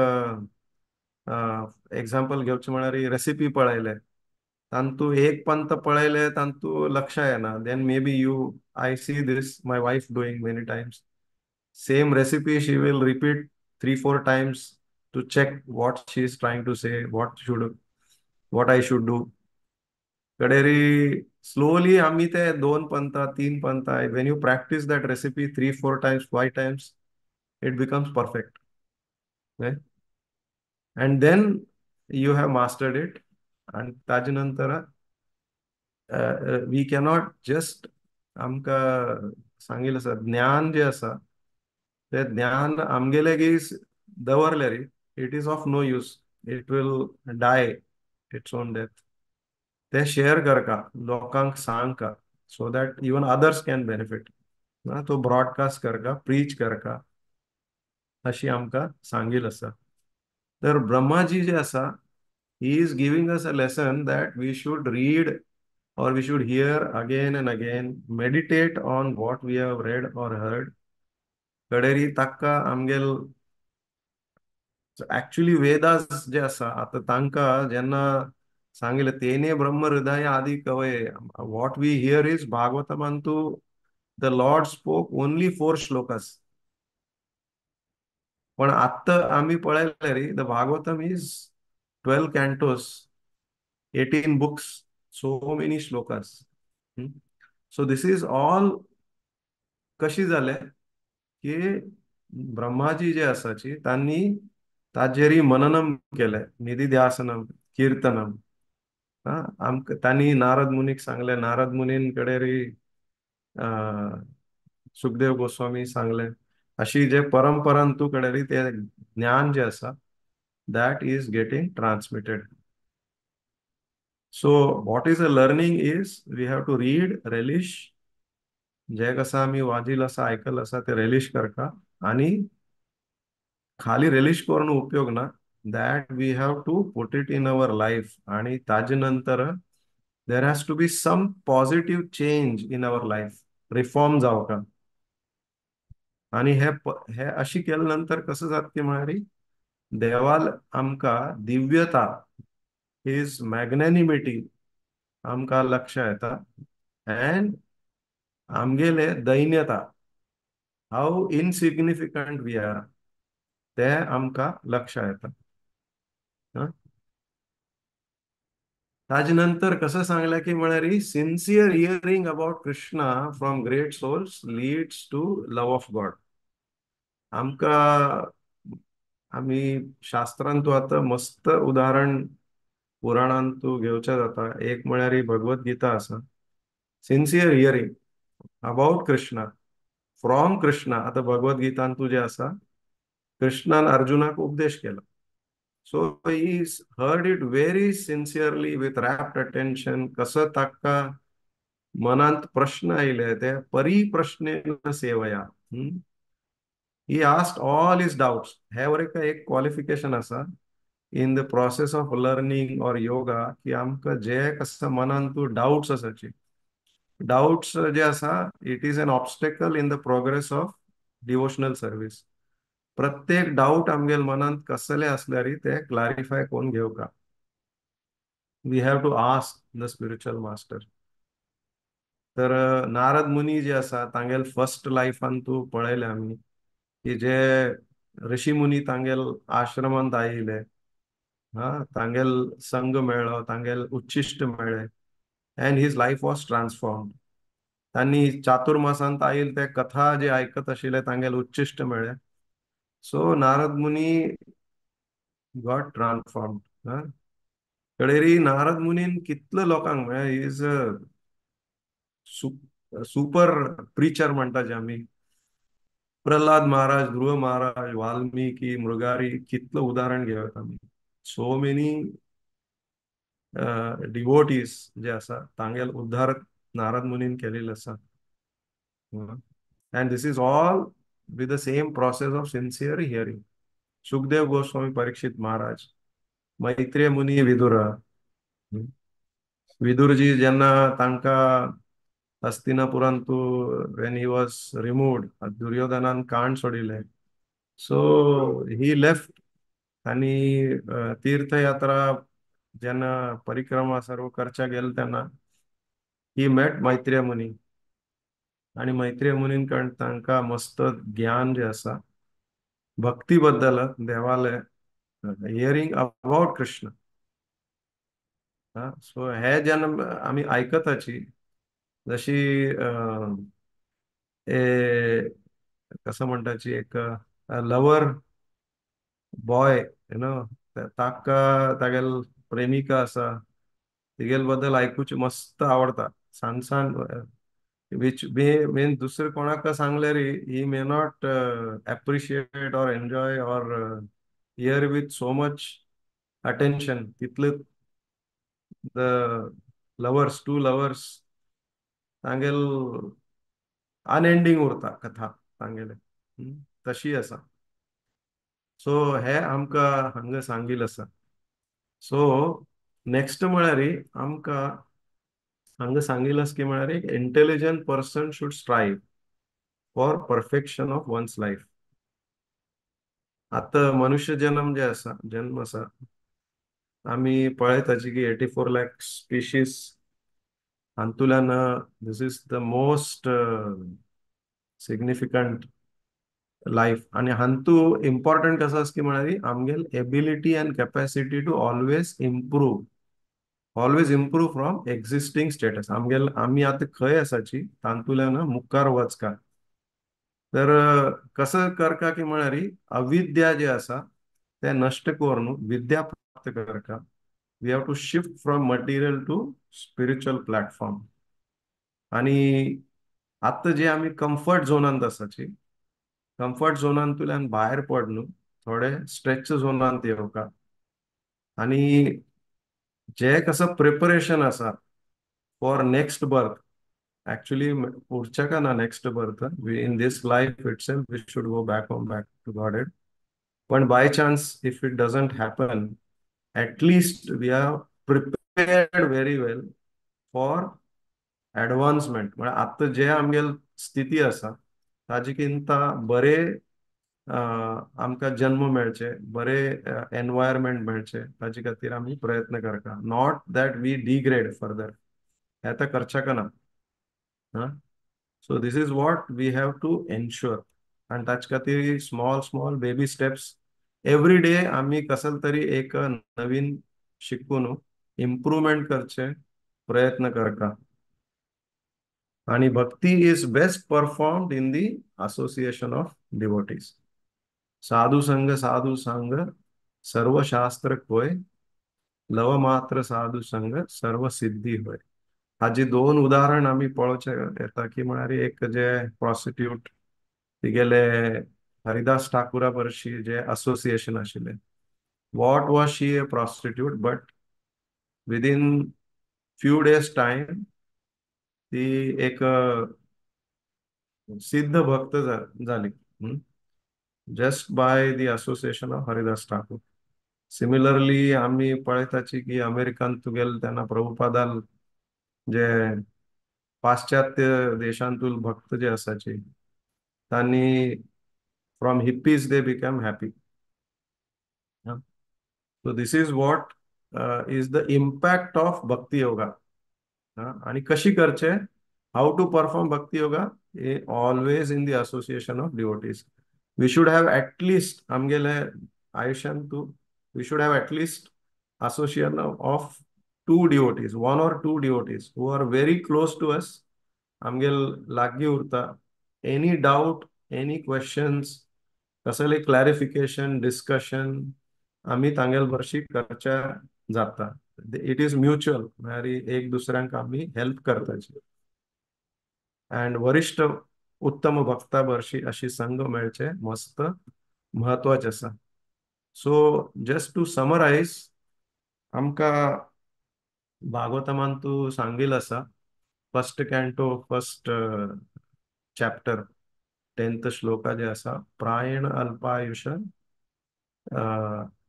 एक्झाम्पल घेवचें म्हळ्यार रेसिपी पळयले, तांतू एक पंत पळयले तांतू लक्ष येना. Then maybe you I see this my wife doing many times, same recipe she will repeat 3-4 times to check what she is trying to say, what I should do. कडेरी slowly आमी ते 2 पंता 3 पंता, when you practice that recipe 3-4 times 5 times it becomes perfect. And then you have mastered it. आणि ताजे नंतर we cannot just आमकां सांगिल्लें आसा ज्ञान जे आसा ते ज्ञान आमगेले दवरल्यार it is of no use. it will die its own death. ते शेअर करका, लोकांक सांगका, so that even others can benefit. तो ब्रॉडकास्ट करका, प्रीच करका, अशी आमकां सांगील आसा. तर ब्रह्माजी जे आसा, he is giving us a lesson that we should read or we should hear again and again, meditate on what we have read or heard. कडेरी ताका आमगेल ऍक्च्युली वेदास जे आसा, आतां तांकां जेन्ना सांगिल्लें तेने ब्रह्म हृदय आदि कवये, what we here is भागवतमांतु the Lord spoke only 4 shlokas. पण आत्ता आमी पळयलें रे, the Bhagavatam is 12 cantos, 18 books, so many shlokas. So this is all कशी जाले की ब्रह्माजी जे आसाची तांणी ताजेरी मननम केलें, निधिध्यासनम, कीर्तनम. आमकां तांणी नारद मुनीक सांगलें, नारद मुनीन कडेन सुखदेव गोस्वामी सांगलें, अशी जे परंपरान तूं कडेन ते ज्ञान जे आसा that is getting transmitted. So what is a learning is we have to read, relish, जे कसं आमी वाजील आसा, आयकल आसा ते रेलिश करका, आनी खाली रेलिश करून उपयोग ना, that we have to put it in our life. आणि ताजे नंतर there has to be some positive change in our life, reform जावका. आणि हे हे अशी केल्या नंतर कसं जात की म्हळ्यार देवाल आमकां दिव्यता, his मॅग्नॅनिमिटी आमकां लक्ष येता, अँड आमगेले दैन्यता, हाव इनसिग्निफिकंट we are, ते आमकां लक्ष येता. ताजे नंतर कसं सांगलें की म्हळ्यार sincere hearing about Krishna from great souls leads to love of God. आमकां आमी शास्त्रांतू आतां मस्त उदाहरण पुराणांतू घेवचें जाता. एक म्हळ्यार भगवत गीता आसा, sincere hearing about Krishna from Krishna. आतां भगवत गीतांतू जे आसा, कृष्णान अर्जुनाक उपदेश केला. So he heard it very sincerely with rapt attention. कसं ताका मनांत प्रश्न आयले ते परिप्रश्नेन सेवया, he asked all his doubts. हे वर एक क्वॉलिफिकेशन आसा in the process of learning or yoga की आमकां जे कसं मनांत डाउट्स आसाची, डाउट्स जे आसा it is an obstacle in the progress of devotional service. प्रत्येक डाउट आमगेल मनांत कसले असल्यारी ते क्लारिफाय करून घेवका. We have to ask the spiritual master. तर नारद मुनी जे आसा तांगेल फर्स्ट लायफान तूं पळयलें आमी की जे ऋषी मुनी तांगेल आश्रमांत आयिल्ले, हा, तांगेल संग मेळ्ळो, तांगेल उच्छिश्ट मेळ्ळें, and his life was transformed. तांणी चातुर्मासांत आयिल्ले ते कथा जे आयकत आशिल्ले तांगेल उच्छिश्ट मेळ्ळें. So Narad Muni got transformed. कडेरी Narada मुनीन कितले लोकांक म्हळ्यार he is a super preacher म्हणटा जे आमी. प्रल्हाद महाराज, ध्रुव महाराज, वाल्मिकी, मृगारी, कितलं उदाहरण घेवत आमी. सो मेनी डिवोटीज जे आसा तांगेल उद्धार नारद मुनीन केलेलो आसा. And this is all with the same process of sincere hearing. Shukdev Goswami, Parikshit Maharaj, Maitreya Muni, Vidura. Vidurji जेन्ना तांकां हस्तिनापुरांतू when he was removed, दुर्योधनान काण सोडिल्लें, सो he left. आनी तीर्थयात्रा जेन्ना परिक्रमा सर्व करच्या गेले तेन्ना he met Maitreya मुनी, आनी मैत्रेय मुनीन तांकां मस्त ज्ञान जे आसा भक्ती बद्दल देवाले, हियरींग अबाउट कृष्ण. सो हे जेन्ना आमी आयकताची, जशी कसं म्हणटाची एक लवर बॉय you know, ताका तागेल प्रेमिका आसा तिगेल बद्दल आयकुची मस्त आवडटा, सान सान which may mean दुसरे कोणाक सांगल्यार he may not appreciate or enjoy or hear with so much attention तितले the lovers, to lovers तांगेल unending उरता कथा तांगेले, तशी आसा. सो हे आमकां हांगा सांगिल आसा. सो नेक्स्ट म्हळ्यार आमकां हांगा सांगिल आसा की म्हळ्यार एक intelligent person should strive for perfection of one's life. आतां मनुष्य जन्म जे आसा, जन्म आसा, आमी पळयताची की 84 लाख स्पिशीज हातूंतल्यान this is the most significant life. आनी हातूं इम्पॉर्टंट कसो आसा की म्हळ्यार आमगेल ability and capacity to always improve, always improve from existing status. आमगेल आमी आतां खंय आसाची तातूंतल्यान मुखार वचका. तर कसं करका की म्हळ्यार अविद्या जे आसा ते नश्ट करून विद्या प्राप्त करका. We have to shift from material to spiritual platform. आनी आतां जे आमी कम्फर्ट झोनांत आसाची, कम्फर्ट झोनांतल्यान भायर पडून थोडे स्ट्रेच झोनांत येवका. आनी जे कसं प्रिपरेशन आसा फॉर नेक्स्ट बर्थ, एक्चुअली उरच्या का ना next birth, we in this life itself we should go back home, back to Godhead. पण by chance if it doesn't happen, at least we are prepared very well for advancement. म्हळ्यार आतां जे आमगेल स्थिती आसा ताजे किंता बरे आमकां जन्म मेळचे, बरे एनवायरमेंट मेळचे, ताजे खातीर आमी प्रयत्न करता. Not that we degrade further, हें आतां करच्याक ना. So this is what we have to ensure. आनी ताचे खातीर small small baby steps every day आमी कसल तरी एक नवीन शिकून इम्प्रूवमेंट करचे प्रयत्न करता. आनी भक्ती is best performed in the association of devotees. साधू संग साधू संग सर्वशास्त्र खोय, लव मात्र साधू संग सर्व सिद्धी होय. हाजी दोन उदाहरण आमी पळोवचें येता की म्हळ्यार एक जे प्रॉस्टिट्यूट तिगेले हरिदास ठाकुरा परशी जे असोसिएशन आशिल्लें, what was she a prostitute, but within few days time ती एक सिद्ध भक्त जाली, just by the association of Haridas Thakur. Similarly आमी पळयताची की अमेरिकांत तुगेल तेन्ना प्रभुपादाल जे पाश्चात्य देशांतूल भक्त जे आसाची तांणी from hippies they become happy. So this is what is the impact of bhakti yoga. आनी कशी करचे, how to perform bhakti yoga, always in the association of devotees. We should have at least आमगेले आयुष्यान तूं we should have at least association of two devotees, one or two devotees who are very close to us, आमगेल लागीं उरता. Any डावट, any questions, कसले clarification, discussion आमी तांगेल बरशी करच्या जाता. It is mutual, म्हळ्यार एक दुसऱ्यांक आमी हेल्प करताची. अँड वरिश्ठ उत्तम भक्ता बरशी अशी संघ मेळचे मस्त म्हत्वाचें आसा. सो जस्ट टू समरायज, आमकां भागवतमान तूं सांगिल आसा, first canto first chapter 10th shloka जे आसा, प्रायण अल्पायुष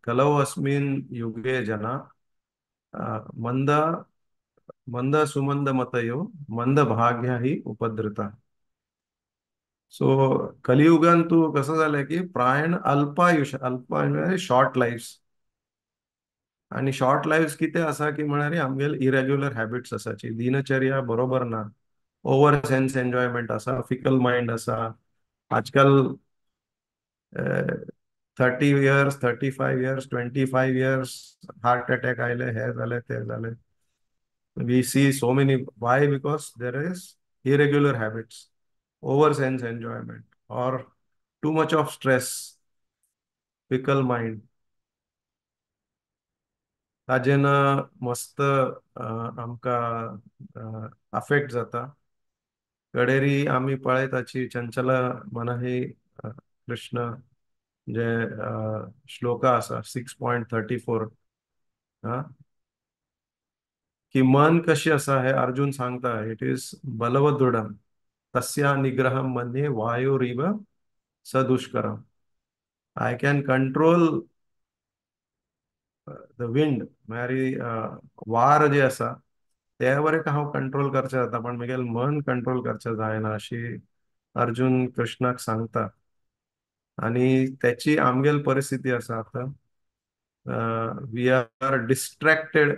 कलौ अस्मिन् युगे जना मंद मंद सुमंद मतयो मंद भाग्य ही उपद्रता. सो कलियुगान तूं कसं जालें की प्रायण अल्पायुष, अल्प म्हळ्यार शॉर्ट लायफ्स. आनी शॉर्ट लायफ्स कितें आसा की म्हळ्यार आमगेले इरेग्युलर हॅबिट्स आसाची, दिनचर्या बरोबर ना, ओवर सेन्स एन्जॉयमेंट आसा, फिकल मायंड आसा. आजकाल 30 years, 35 years, 25 years heart attack आयले, हे जाले ते जाले. We see so many. Why? Because there is irregular habits, over sense enjoyment or too much of stress, fickle mind. Tajen मस्त आमकां अफेक्ट जाता. कडेरी आमी पळयताची चंचल मनही कृष्ण जे श्लोका आसा 6.34 हा की मन कशी आसा हे अर्जुन सांगता, it is बलवदृढम तस्या निग्रहम मन्ये वायुरिव सदुष्करम. I can control the wind, म्हळ्यार वार जे आसा ते बरें हांव कंट्रोल करचें जाता, पण म्हगेलें मन कंट्रोल करचें जायना अशी अर्जुन कृष्णाक सांगता. आनी त्याची आमगेल परिस्थिती आसा आतां, we are distracted.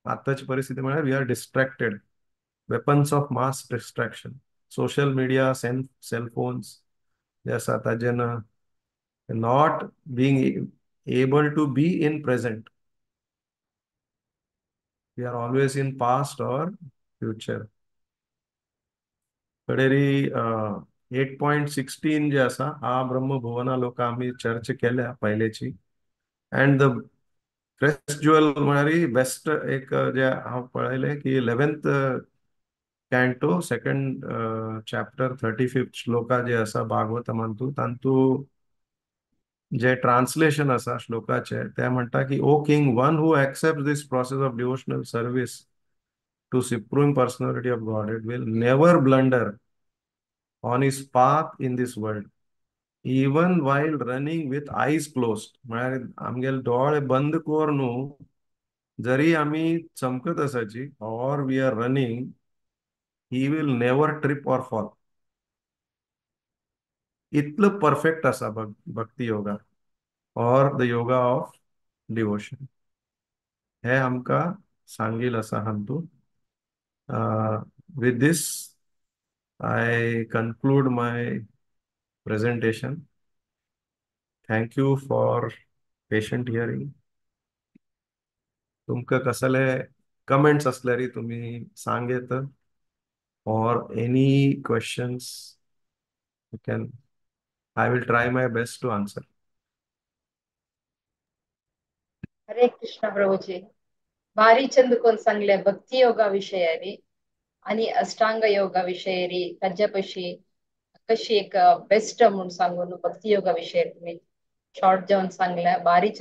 आतांची परिस्थिती म्हळ्यार we are distracted, weapons of mass distraction, social media, cell phones जे आसा Tajen not being able to be in present, we are always in past or future. कडेरी 8.16 जे आसा हा ब्रह्म भुवना लोक आमी चर्चा केल्या पयलेची. अँड the crest ज्युअल म्हळ्यार बेस्ट एक जे हांव पळयलें की 11th canto 2nd chapter 35th shloka जे आसा भागवतमांतू, तांतू जे ट्रान्सलेशन आसा श्लोकाचे ते म्हणटा की O king, one who accept this process of devotional service to supreme personality of Godhead will never blunder on his path in this world, even while running with eyes closed. म्हळ्यार आमगेले दोळे बंद कर न्हू जरी आमी चमकत आसाची or we are running, he will never trip or fall. इतलो परफेक्ट आसा भक्ती yoga or the yoga of devotion. हे आमकां सांगील आसा हातूंत. With this I conclude my presentation. Thank you for patient hearing. तुमकां कसले कमेंट्स आसल्यार तुमी सांगेत, or any questions you can, I will try my best to answer. Hare Krishna Prabhuji, भारी चंद कोण सांगले भक्ती योगा विषयारी आणि अष्टांग योगा विषयारी ताज्या पशी कशी एक बेस्ट म्हणून सांगून भक्ती योगा विषय तुम्ही शॉर्ट जावन सांगले, भारी.